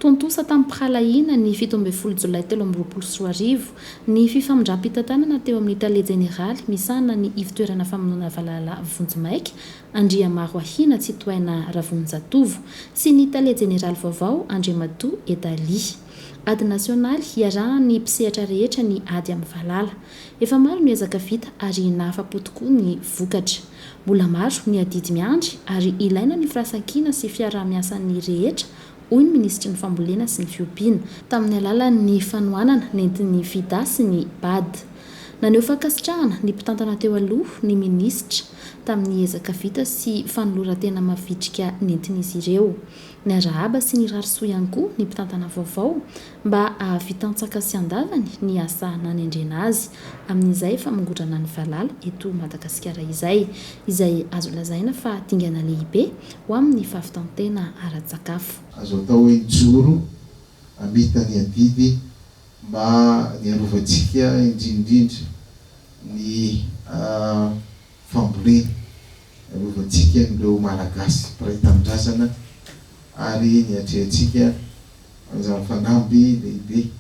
Tontosa tamim-pirahalahiana ny 17 jolay 2023 ny fifamindram-pitantanana teo amin'ny tale jeneraly misahana ny ivontoerana famonoana valala vonjimaika, Andriamaroahina Tsitohaina Ravonjatovo, sy ny tale jeneraly vaovao Andriamatoa Edali. Ady nasionaly iarahan'ny mpisehatra rehetra ny ady amin'ny valala. Efa maro ny ezaka vita ary nahafa-po tokoa ny vokatra. Mbola maro ny adidy miandry ary ilaina ny firaisankina sy fiaraha-miasan'ny rehetra hoy ny minisitry ny Fambolena sy ny Fiompiana, tamin'ny alalan'ny fanohanana nentin'ny Fida sy ny Bad. Naneho fankasitrahana ny mpitantana teo aloha ny minisitra tamin'ny ezaka vita sy fanoloran-tena mavitrika nentin'izy ireo. Niarahaba sy nirary soa ihany koa ny mpitantana vaovao mba hahavita an-tsaka sy an-davany ny asa nanendrena azy amin'izay famongorana ny valala eto Madagasikara izay, izay azo lazaina fa dingana lehibe ho amin'ny fahavitan-tena ara-tsakafo. Azo atao hoe nijoro hamita ny adidy mba niarovantsika indrindrindra ny fambolena, niarovantsika an'ireo Malagasy mpiray tanindrazana ary niatrehantsika an'izany fanamby lehibe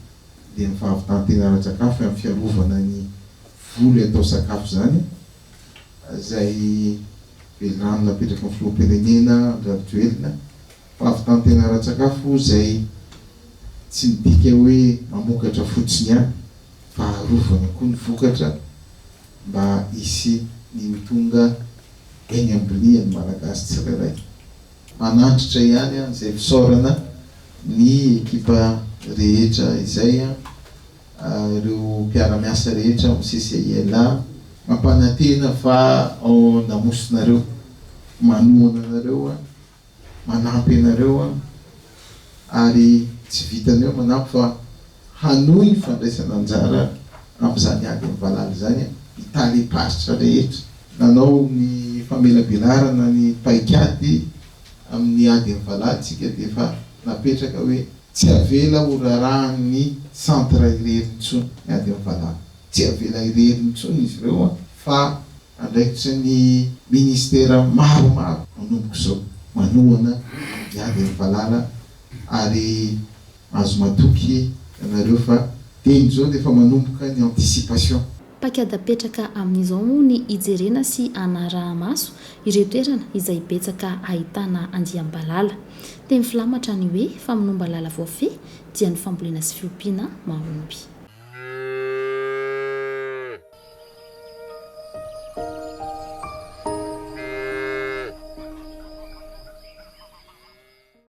dia ny fahavitan-tena ara-tsakafo amin'ny fiarovana ny voly atao sakafo izany. izay velirano napetraky ny filoham-pirenena Andry Rajoelina, fahavitan-tena ara-tsakafo izay tsy midika hoe mamokatra fotsiny ihany fa arovana koa ny vokatra mba hisy ny ho tonga eny am-bilian'ny Malagasy tsirairay. Manantitra ihany izay fisaorana ny ekipa rehetra izay. ireo mpiara-miasa rehetra ao amin'ny CCILA, mampanantena fa ao an-damosinareo, manohana anareo aho, manampy anareo aho, ary tsy vitan'ny hoe manampy fa hanohy ny fandraisana anjara amin'izany ady amin'ny valala izany ny talem-paritra rehetra. Nanao ny famelabelarana ny paikady amin'ny ady amin'ny valala isika dia efa napetraka hoe Tsy avela ho rarahan'ny centre irery intsony ny ady amin'ny valala. Tsy avela irery intsony izy ireo fa andraikitry ny ministera maromaro manomboka izao manohana ny ady amin'ny valala ary azo matoky ianareo fa dieny izao dia efa manomboka ny anticipation. Paikady apetraka amin'izao moa ny hijerena sy hanaraha-maso ireo toerana izay betsaka ahitana andiam-balala. Teny filamatra ny hoe famonoam-balala voafehy dia ny fambolena sy fiompiana mahomby.